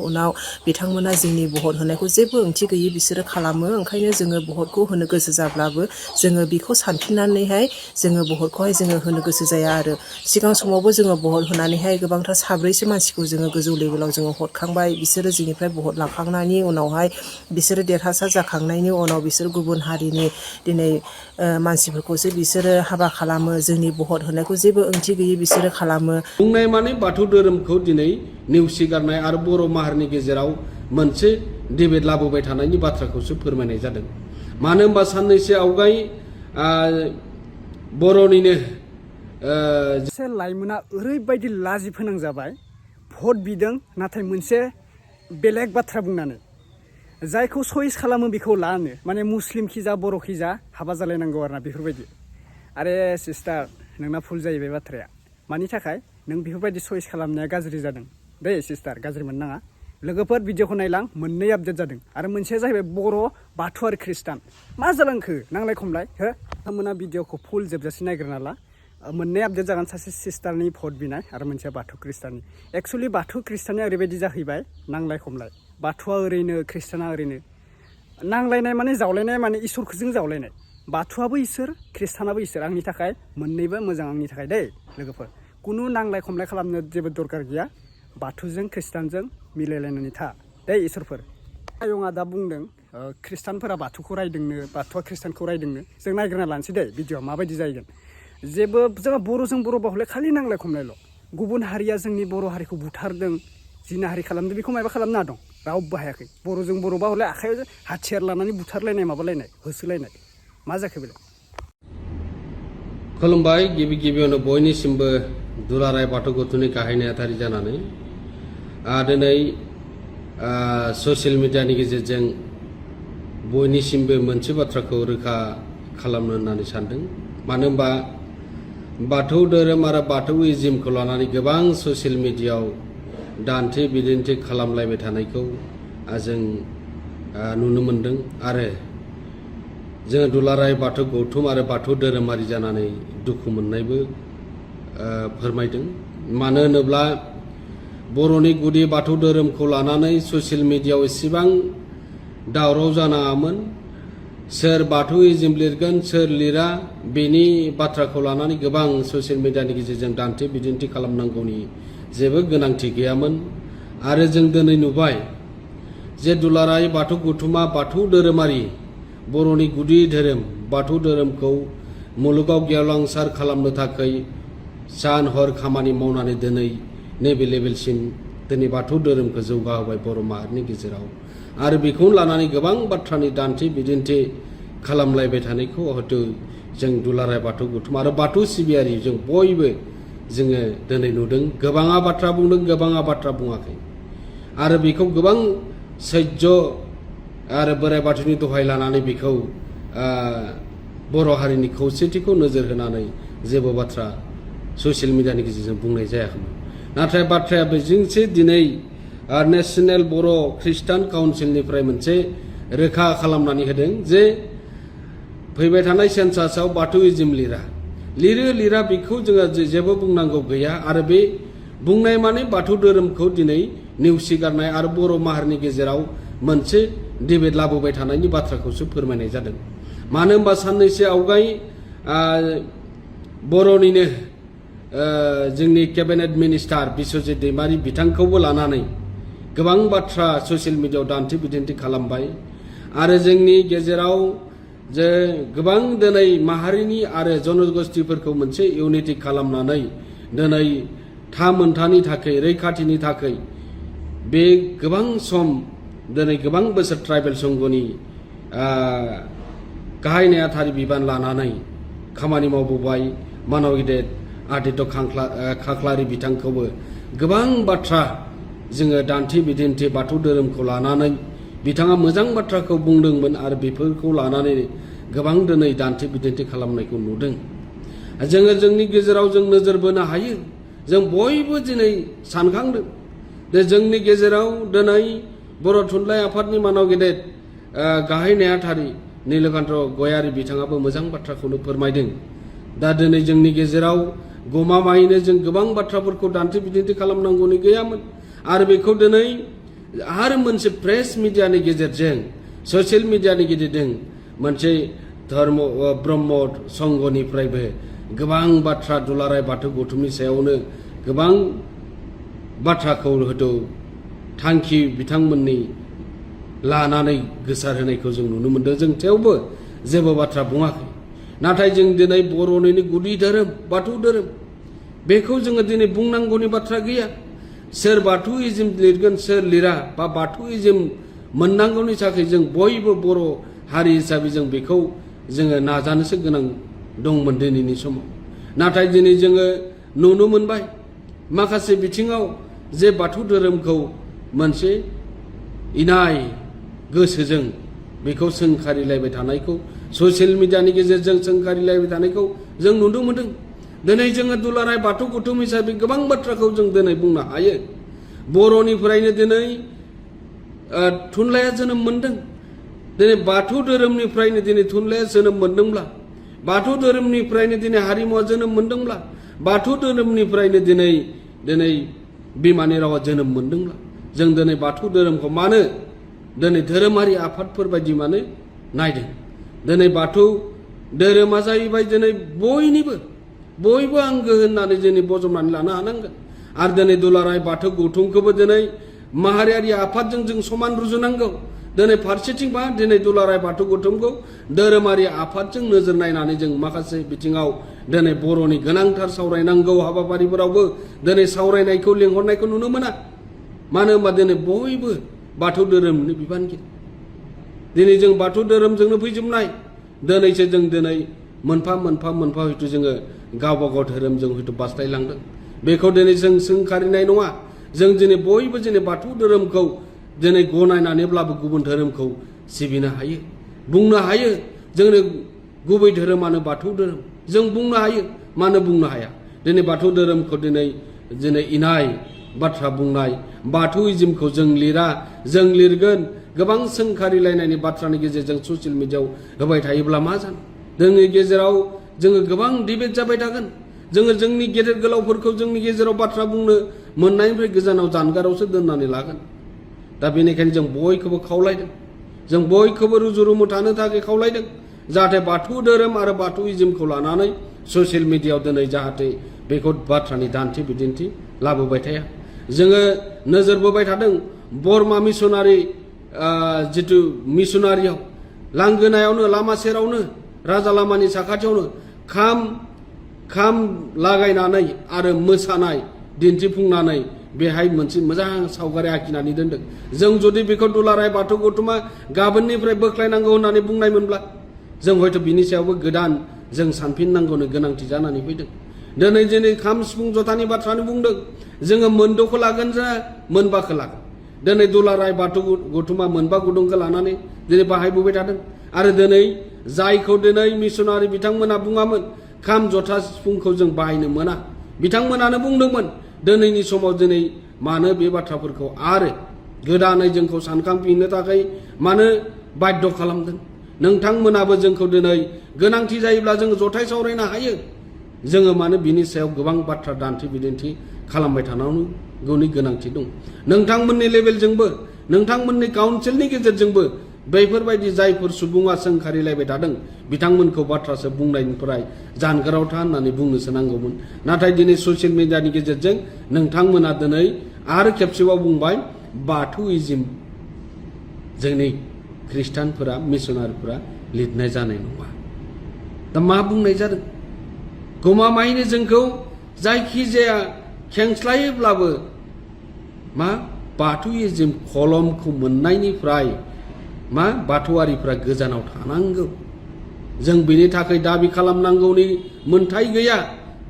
उनाव बिथांमोना जोंनि भट होनायखौ जेबो ओंथि गैयै बिसोरो खालामो। ओंखायनो जोङो भटखौ होनो गोसो जाब्लाबो जोङो बेखौ सानफिननानैहाय जोङो भटखौहाय जोङो होनो गोसो जाया आरो सिगां समावबो जोङो भट होनानैहाय गोबांथार साब्रैसो मानसिखौ जोङो गोजौ लेभेलाव जोङो हरखांबाय। बिसोरो जोंनिफ्राय भट लाखांनायनि उनावहाय बिसोरो देरहासार जाखांनायनि उनाव बिसोर गुबुन हारिनि दिनै मानसिफोरखौसो बिसोरो हाबा खालामो। जोंनि भट होनायखौ जेबो ओंथि गैयै बिसोरो खालामो। बुंनाय माने बाथौ धोरोमखौ दिनै नेवसिगारनाय आरो बर' माहारिनि गेजेराव मोनसे डिबेट लाबोबाय थानायनि बाथ्राखौसो फोरमायनाय जादों। मानो होनबा साननैसो आवगाय बर'निनो लाइमोना ओरैबायदि लाजि फोनांजाबाय भट बिदों नाथाय मोनसे बेलेग बाथ्रा बुंनानै जायखौ चइस खालामो बेखौ लानो माने मुस्लिम खिजा बर' खिजा हाबा जालायनांगौ आरोना बेफोरबायदि। आरे सिस्टार नोंना भुल जायो बे बाथ्राया। मानि थाखाय नों बेफोरबायदि चइस खालामनाया गाज्रि जादों दै सिस्टार, गाज्रि मोननाङा। लोगोफोर भिडिअखौ नायलां, मोननै आपडेट जादों आरो मोनसेया जाहैबाय बर' बाथौ आरो ख्रिस्टान। मा जालांखो नांलाय खमलाय हो? बिथांमोना भिडिअखौ फुल जोबजासे नायग्रोना ला। मोननै आपडेट जागोन, सासे सिस्टारनि भट बिनाय आरो मोनसेया बाथौ ख्रिस्टाननि। एक्सुवेलि बाथौ ख्रिस्टाननिया ओरैबायदि जाहैबाय नांलाय खमलाय, बाथौआ ओरैनो ख्रिस्टाना ओरैनो। नांलायनाय माने जावलायनाय माने इसोरजों जावलायनाय। बाथौआबो इसोर, ख्रिस्टानाबो इसोर। आंनि थाखाय मोननैबो मोजां आंनि थाखाय दै लोगोफोर। कुनु नांलाय खमलाय खालामनो जेबो दरकार गैया। बाथौजों ख्रिस्टानजों मिलायलायनानै था दै इसोरफोर। आयंआ दा बुंदों ख्रिस्टानफोरा बाथौखौ रायदोंनो, बाथौआ ख्रिस्टानखौ रायदोंनो। जों नायग्रोना लानोसै दै भिडिअआ माबायदि जाहैगोन। जेबो जोंहा बर'जों बर' बाहले खालि नांलाय खमलायल'। गुबुन हारिया जोंनि बर' हारिखौ बुथारदों, जिनाहारि खालामदों, बेखौ माबा खालामना दं रावबो हायाखै। बर'जों बर'बा हले आखायाव हाथियार लानानै बुथारलायनाय माबालायनाय होसोलायनाय मा जाखो बेलाय? खुलुमबाय। गिबि गिबियावनो बयनिसिमबो दुलाराय बाथौ गौथुमनि गाहाय नेहाथारि जानानै दिनै ससियेल मिडियानि गेजेरजों बयनिसिमबो मोनसे बाथ्राखौ रोखा खालामनो होननानै सानदों। मानो होनबा बाथौ धोरोम आरो बाथौइजिमखौ लानानै गोबां ससियेल मिडियायाव दान्थे बिदिन्थि खालामलायबाय थानायखौ जों नुनो मोनदों आरो जोङो दुलाराय बाथौ गौथुम आरो बाथौ धोरोमारि जानानै दुखु मोननायबो फोरमायदों। मानो होनोब्ला बर'नि गुदि बाथौ धोरोमखौ लानानै ससियेल मिडियायाव एसेबां दावराव जानाङामोन। सोर बाथौइजिम लिरगोन सोर लिरा बेनि बाथ्राखौ लानानै गोबां ससियेल मिडियानि गेजेरजों दान्थे बिदिन्थि खालामनांगौनि जेबो गोनांथि गैयामोन। आरो जों दिनै नुबाय जे दुलाराय बाथौ गौथुमा बाथौ धोरोमारि बर'नि गुदि धोरोम बाथौ धोरोमखौ मुलुगाव गेवलांसार खालामनो थाखाय सान हर खामानि मावनानै दिनै नैबे लेभेलसिम दिनै बाथौ धोरोमखौ जौगाहोबाय बर' माहारिनि गेजेराव। आरो बेखौनो लानानै गोबां बाथ्रानि दान्थे बिदिन्थि खालामलायबाय थानायखौ हयथ' जों दुलाराय बाथौ गौथुम आरो बाथौ सिबियारि जों बयबो जोङो दिनै नुदों। गोबाङा बाथ्रा बुंदों, गोबाङा बाथ्रा बुङाखै। आरो बेखौ गोबां सैज्य आरो बोराइ बाथौनि दहाय लानानै बेखौ बर' हारिनि खौसेथिखौ नोजोर होनानै जेबो बाथ्रा ससियेल मिडियानि गेजेरजों बुंनाय जायाखैमोन। नाथाय बाथ्राया बेजोंसो दिनै नेशनेल बर' ख्रिस्टान काउन्सिलनिफ्राय मोनसे रोखा खालामनानै होदों जे फैबाय थानाय सेन्सासआव बाथौइजिम लिरा बेखौ जोङो जेबो बुंनांगौ गैया। आरो बे बुंनाय माने बाथौ धोरोमखौ दिनै नेवसिगारनाय आरो बर' माहारिनि गेजेराव मोनसे डिबेट लाबोबाय थानायनि बाथ्राखौसो फोरमायनाय जादों। मानो होनबा साननैसो आवगाय बर'निनो जोंनि केबिनेट मिनिस्टार बिस्वजित दैमारि बिथांखौबो लानानै गोबां बाथ्रा ससियेल मिडियायाव दान्थे बिदिन्थि खालामबाय। आरो जोंनि गेजेराव जे गोबां दिनै माहारिनि आरो जनगोष्ठीफोरखौ मोनसे इउनिटि खालामनानै दिनै मोनथानि थाखाय रैखाथिनि थाखाय बे गोबां सम दिनै गोबां बोसोर ट्राइबेल संघनि गाहाय नेहाथारि बिबान लानानै खामानि मावबोबाय मानाव गेदेर आदित्य खाख्लारि बिथांखौबो गोबां बाथ्रा जोङो दान्थे बिदिन्थि बाथौ धोरोमखौ लानानै बिथाङा मोजां बाथ्राखौ बुंदोंमोन आरो बेफोरखौ लानानै गोबां दिनै दान्थे बिदिन्थि खालामनायखौ नुदों। जोङो जोंनि गेजेराव जों नोजोर बोनो हायो। जों बयबो दिनै सानखांदों जे जोंनि गेजेराव दिनै बर' थुनलाइ आफादनि मानाव गेदेर गाहाय नेहाथारि नीलकान्त गयारी बिथाङाबो मोजां बाथ्राखौनो फोरमायदों। दा दिनै जोंनि गेजेराव गमामायैनो जों गोबां बाथ्राफोरखौ दान्थे बिदिन्थि खालामनांगौनि गैयामोन। आरो बेखौ दिनै आरो मोनसे प्रेस मिडियानि गेजेरजों ससियेल मिडियानि गेजेरजों मोनसे धर्म ब्रह्म संघनिफ्रायबो गोबां बाथ्रा दुलाराय बाथौ गौथुमनि सायावनो गोबां बाथ्राखौ हयथ' थांखि बिथांमोननि लानानै गोसार होनायखौ जों नुनो मोनदों। जों थेवबो जेबो बाथ्रा बुङाखै। नाथाय जों दिनै बर'निनो गुदि धोरोम बाथौ धोरोम बेखौ जोङो दिनै बुंनांगौनि बाथ्रा गैया। सोर बाथौइज्म लिरगोन सोर लिरा बा बाथौइज्म मोननांगौनि थाखाय जों बयबो बर' हारि हिसाबै जों बेखौ जोङो नाजानोसो गोनां दंमोन दिनैनि समाव। नाथाय दिनै जोङो नुनो मोनबाय माखासे बिथिङाव जे बाथौ धोरोमखौ मोनसे इनाय गोसोजों बेखौ सोंखारिलायबाय थानायखौ ससियेल मिडियानि गेजेरजों सोंखारिलायबाय थानायखौ जों नुनो मोनदों। दिनै जोङो दुलाराय बाथौ गौथुम हिसाबै गोबां बाथ्राखौ जों दिनै बुंनो हायो। बर'निफ्रायनो दिनै थुनलाइया जोनोम मोनदों। दिनै बाथौ धोरोमनिफ्रायनो दिनै थुनलाइया जोनोम मोनदोंब्ला बाथौ धोरोमनिफ्रायनो दिनै हारिमुवा जोनोम मोनदोंब्ला बाथौ धोरोमनिफ्रायनो दिनै बिमानि रावा जोनोम मोनदोंब्ला जों दिनै बाथौ धोरोमखौ मानो दिनै धोरोमारि आफादफोर बायदि मानो नायदों। दिनै बाथौ धोरोमा जाहैबाय दिनै बयबो आंगो होननानै दिनै बजबनानै लानो हानांगोन। आरो दिनै दुलाराय बाथौ गौथुमखौबो दिनै माहारियारि आफादजों जों समान रुजुनांगौ। दिनै फारसेथिं मा दिनै दुलाराय बाथौ गौथुमखौ धोरोमारि आफादजों नोजोर नायनानै जों माखासे बिथिङाव दिनै बर'नि गोनांथार सावरायनांगौ हाबाफारिफोरावबो दिनै सावरायनायखौ लिंहरनायखौ नुनो मोना। मानो होनबा दिनै बयबो बाथौ धोरोमनि बिबानगिरि। दिनै जों बाथौ धोरोमजोंनो फैजोबनाय। दिनैसो जों दिनै मोनफा हयथ' जोङो गावबा गाव धोरोमजों हयथ' बास्लायलांदों। बेखौ दिनै जों सोंखारिनाय नङा। जों दिनै बयबो दिनै बाथौ धोरोमखौ दिनै गनायनानैब्लाबो गुबुन धोरोमखौ सिबिनो हायो बुंनो हायो। जोंनो गुबै धोरोमानो बाथौ धोरोम जों बुंनो हायो। मानो बुंनो हाया? दिनै बाथौ धोरोमखौ दिनै इनाय बाथ्रा बुंनाय बाथौइज्मखौ जों लिरा जों लिरगोन गोबां सोंखारिलायनायनि बाथ्रानि गेजेरजों ससियेल मिडियायाव होबाय थायोब्ला मा जानो? जोंनि गेजेराव जोङो गोबां डिबेट जाबाय थागोन। जोङो जोंनि गेदेर गोलावफोरखौ जोंनि गेजेराव बाथ्रा बुंनो मोननायनिफ्राय गोजानाव जानगारावसो दोननानै लागोन। दा बेनिखायनो जों बयखौबो खावलायदों। जों बयखौबो रुजु रुमु थानो थाखाय खावलायदों। जाहाथे बाथौ धोरोम आरो बाथौइज्मखौ लानानै ससियेल मिडियायाव दिनै जाहाथे बेखौ बाथ्रानि दान्थे बिदिन्थि लाबोबाय थाया। जोङो नोजोर बोबाय थादों बरमा मिसनारि जिथु मिसनारियाव लांगोनायावनो लामा सेरावनो राजा लामानि साखाथियावनो खाम लागायनानै आरो मोसानाय दिन्थिफुंनानै बेहाय मोनसे मोजां सावगारि आखिनानै दोनदों। जों जुदि बेखौ दुलाराय बाथौ गौथुमा गाबोननिफ्राय बोख्लायनांगौ होननानै बुंनायमोनब्ला जों हयथ' बिनि सायावबो गोदान जों सानफिननांगौनो गोनांथि जानानै फैदों। दिनै खाम सिफुं जथानि बाथ्रानो बुंदों। जोङो मोनद'खौ लागोन जा मोनबाखौ लागोन। दिनै दुलाराय बाथौ गौथुमा मोनबा गुदुंखौ लानानै दिनै बाहायबोबाय थादों। आरो दिनै जायखौ दिनै मिसनारि बिथांमोना बुङामोन खाम जथा सिफुंखौ जों बाहायनो मोना बिथांमोनानो बुंदोंमोन। दिनैनि समाव दिनै मानो बे बाथ्राफोरखौ आरो गोदानै जोंखौ सानखांफिननो थाखाय मानो बाध्य खालामदों? नोंथांमोनाबो जोंखौ दिनै गोनांथि जायोब्ला जोङो जथाय सावरायनो हायो। जोङो मानो बिनि सायाव गोबां बाथ्रा दान्थे बिदिन्थि खालामबाय थानांगौनि गोनांथि दं। नोंथांमोननि लेभेलजोंबो नोंथांमोननि काउन्सिलनि गेजेरजोंबो बैफोरबायदि जायफोर सुबुङा सोंखारिलायबाय थादों बिथांमोनखौ बाथ्रासो बुंनायनिफ्राय जानगाराव था होननानै बुंनोसो नांगौमोन। नाथाय दिनै ससियेल मिडियानि गेजेरजों नोंथांमोना दिनै आरो खेबसेबाव बुंबाय बाथौइज्म जोंनि ख्रिस्टानफोरा मिसनारिफोरा लिरनाय जानाय नङा। दा मा बुंनाय जादों? गमामायैनो जोंखौ जायखिजाया खेंस्लायोब्लाबो मा बाथौइज्म कलमखौ मोननायनिफ्राय मा बाथौआरिफ्रा गोजानाव थानांगौ। जों बेनि थाखाय दाबि खालामनांगौनि मोन्थाय गैया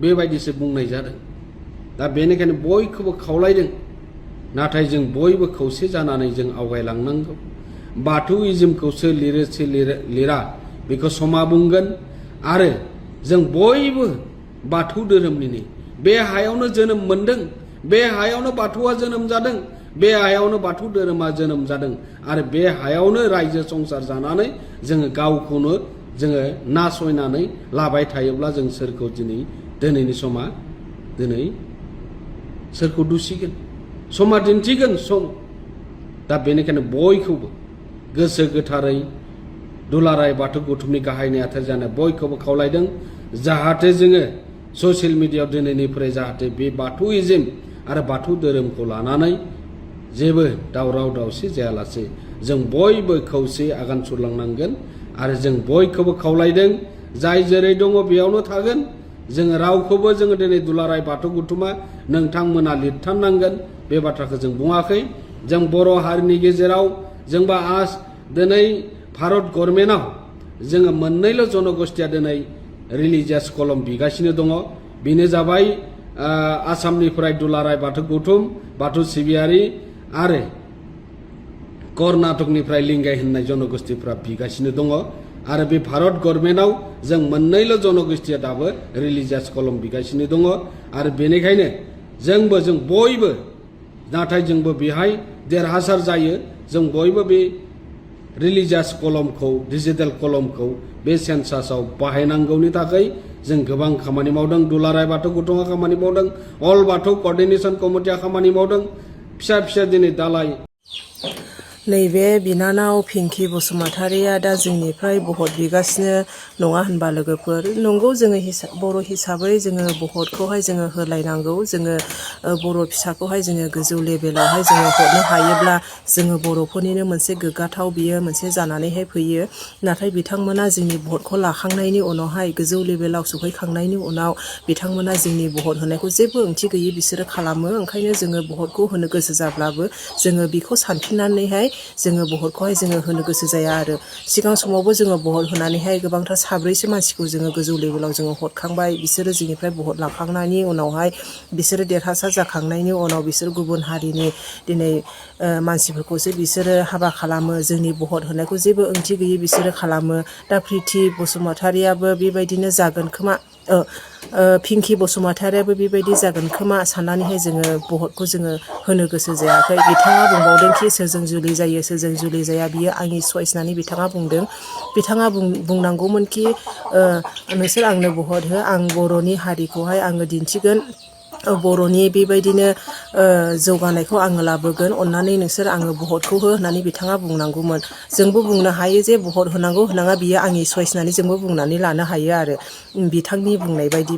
बेबायदिसो बुंनाय जादों। दा बेनिखायनो बयखौबो खावलायदों। नाथाय जों बयबो खौसे जानानै जों आवगायलांनांगौ। बाथौइज्मखौ सोर लिरो सोर लिरा बेखौ समा बुंगोन। आरो जों बयबो बाथौ धोरोमनिनो बे हायावनो जोनोम मोनदों। बे हायावनो बाथौआ जोनोम जादों। बे हायावनो बाथौ धोरोमा जोनोम जादों। आरो बे हायावनो रायजो संसार जानानै जोङो गावखौनो जोङो नासयनानै लाबाय थायोब्ला जों सोरखौ दिनैनि समा सोरखौ दुसिगोन? समा दिन्थिगोन। दा बेनिखायनो बयखौबो गोसो गोथारै दुलाराय बाथौ गौथुमनि गाहाय नेहाथारि जानाय बयखौबो खावलायदों जाहाथे जोङो ससियेल मिडियायाव दिनैनिफ्राय जाहाथे बे बाथौइज्म आरो बाथौ धोरोमखौ लानानै जेबो दावराव दावसि जायालासे जों बयबो खौसेयै आगान सुरलांनांगोन आरो जों बयखौबो खावलायदों जाय जेरै दङ बेयावनो थागोन जोङो रावखौबो जोङो दिनै दुलाराय बाथौ गौथुमा नोंथांमोना लिरथारनांगोन बे बाथ्राखौ जों बुङाखै जों बर' हारिनि गेजेराव जोंबा दिनै भारत गभर्नमेन्टआव जोङो मोननैल' जनगोष्ठीया दिनै रिलिजियास कलम बिगासिनो दङ बेनो जाबाय आसामनिफ्राय दुलाराय बाथौ गौथुम बाथौ सिबियारि आरो कर्नाटकनिफ्राय लिंगाय होननाय जनगोष्ठीफ्रा बिगासिनो दङ आरो बे भारत गभर्नमेन्टआव जों मोननैल' जनगोष्ठीया दाबो रिलिजियास कलम बिगासिनो दङ आरो बेनिखायनो जों बयबो नाथाय जोंबो बेहाय देरहासार जायो जों बयबो बे रिलिजियास कलमखौ डिजिटेल कलमखौ बे सेन्सासाव बाहायनांगौनि थाखाय जों गोबां खामानि मावदों दुलाराय बाथौ गौथुमा खामानि मावदों अल बाथौ कर्डिनेशन कमिटिया खामानि मावदों फिसा फिसा दिनै दालाय नैबे बिनानाव पिंकि बसुमतारिया दा जोंनिफ्राय भट बिगासिनो नङा होनबा लोगोफोर नंगौ जोङो बर' हिसाबै जोङो भटखौहाय जोङो होलायनांगौ जोङो बर' फिसाखौहाय जोङो गोजौ लेभेलावहाय जोङो हरनो हायोब्ला जोङो बर'फोरनिनो मोनसे गोग्गाथाव बियो मोनसे जानानैहाय फैयो नाथाय बिथांमोना जोंनि भटखौ लाखांनायनि उनावहाय गोजौ लेभेलाव सौहैखांनायनि उनाव बिथांमोना जोंनि भट होनायखौ जेबो ओंथि गैयै बिसोरो खालामो ओंखायनो जोङो भटखौ होनो गोसो जाब्लाबो जोङो बेखौ सानफिननानैहाय जोङो भटखौहाय जोङो होनो गोसो जाया आरो सिगां समावबो जोङो भट होनानैहाय गोबांथार साब्रैसो मानसिखौ जोङो गोजौ लेभेलाव जोङो हरखांबाय बिसोरो जोंनिफ्राय भट लाखांनायनि उनावहाय बिसोरो देरहासार जाखांनायनि उनाव बिसोर गुबुन हारिनि दिनै मानसिफोरखौसो बिसोरो हाबा खालामो जोंनि भट होनायखौ जेबो ओंथि गैयै बिसोरो खालामो दा प्रिति बसुमतारियाबो बेबायदिनो जागोन खोमा पिंकि बसुमतारियाबो बेबायदि जागोन खोमा साननानैहाय जोङो भटखौ जोङो होनो गोसो जायाखै बिथाङा बुंबावदोंखि सोरजों जुलि जायो सोरजों जुलि जाया बियो आंनि चइस होननानै बिथाङा बुंदों बिथाङा बुंनांगौमोनखि नोंसोर आंनो भट हो आं बर'नि हारिखौहाय आङो दिन्थिगोन बर'नि बेबायदिनो जौगानायखौ आङो लाबोगोन अन्नानै नोंसोर आङो भटखौ हो होननानै बिथाङा बुंनांगौमोन जोंबो बुंनो हायो जे भट होनांगौ होनाङा बियो आंनि चइस होननानै जोंबो बुंनानै लानो हायो आरो बिथांनि बुंनाय बायदि